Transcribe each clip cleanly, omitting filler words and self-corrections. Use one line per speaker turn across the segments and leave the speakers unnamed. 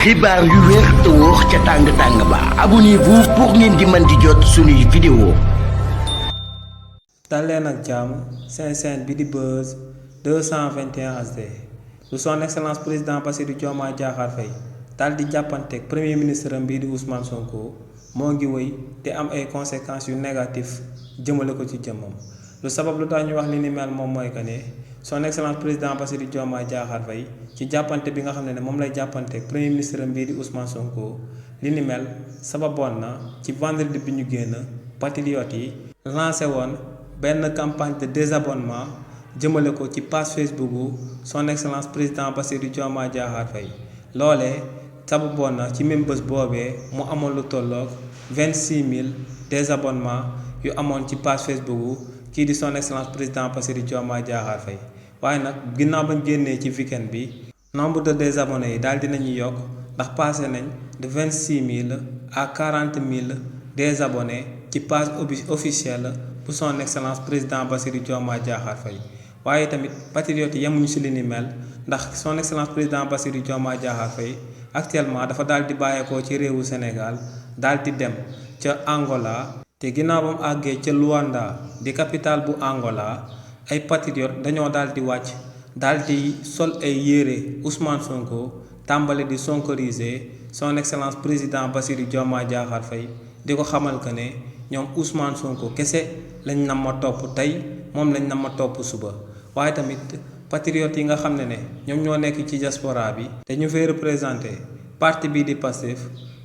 xibaar yu wér te wóor ca tàng ba abonnez-vous pour ngeen di mën di jot suñuy vidéo.
dal leen ak jàmm seen chaîne bi di Buzz 221 HD lu son excellence président Bassirou Diomaye Diakhar Faye dal di jàppanteeg premier ministre am bii di Ousmane Sonko moo ngi wéy te am ay conséquences yu négatif jëmale ko ci jëmmam lu sabab lu tax ñu wax li ni mel moom mooy que ne son excellence président Bassirou Diomaye Diakhar Faye ci jàppante bi nga xam ne moom lay jàppanteeg premier ministre am bii di Ousmane Sonko li ni mel sababoon na ci vendredi bi ñu génn patriotes yi lancé woon benn campagne de désabonnement jëmale ko ci page Facebook son excellence président Bassirou Diomaye Diakhar Faye loolee sababoon na ci même bés boobee mu amoon lu tolloog 26000 désabonnements yu amoon ci page Facebook kii di son excellence président Bassirou Diomaye Diakhar Faye waaye nag ginnaaw bañ génnee ci weekend bi nombre de désabonnés yi daal dinañuy yokk ndax passé nañ de 26000 à 40000 désabonnés ci page officielle bu son excellence président Bassirou Diomaye Diakhar Faye waaye tamit patriotes yi yemuñu si li ni mel ndax son excellence président Bassirou Diomaye Diakhar Faye actuellement dafa daal di bàyyeekoo ci réewu Sénégal daal di dem ca Angola te ginnaaw ba mu àggee ca Luanda di capitale bu Angola ay patriotes dañoo daal di wàcc daal di sol ay yére Ousmane Sonko tàmbali di sonkoriser son excellence président Bassirou Diomaye Diakhar Faye di ko xamal que ne ñoom Ousmane Sonko kese lañ nam ma topp tey moom lañ nam ma topp suba waaye tamit patriotes yi nga xam ne ñoom ñoo nekk ci diaspora bi te ñu fay représenté parti bii di Pastef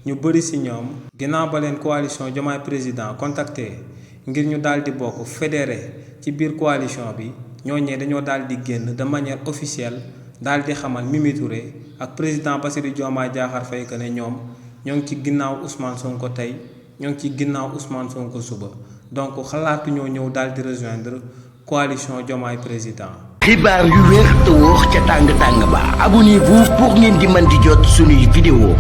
ñu bëri si ñoom ginnaaw ba leen coalition Diomaye président contacté ngir ñu daal di bokk fédéré ci biir coalition bi ñooñee dañoo daal di génn de manière officielle daal di xamal Mimi Touré ak président Bassirou Diomaye Diakhar Faye que ne ñoom ñoo ngi ci ginnaaw Ousmane Sonko tey ñoo ngi ci ginnaaw Ousmane Sonko suba donc xalaatu ñoo ñëw daal di rejoindre coalition Diomaye président.
xibaar yu wér te wóor ca tàng ba abonnez-vous pour ngeen di mën di jot suñuy vidéo.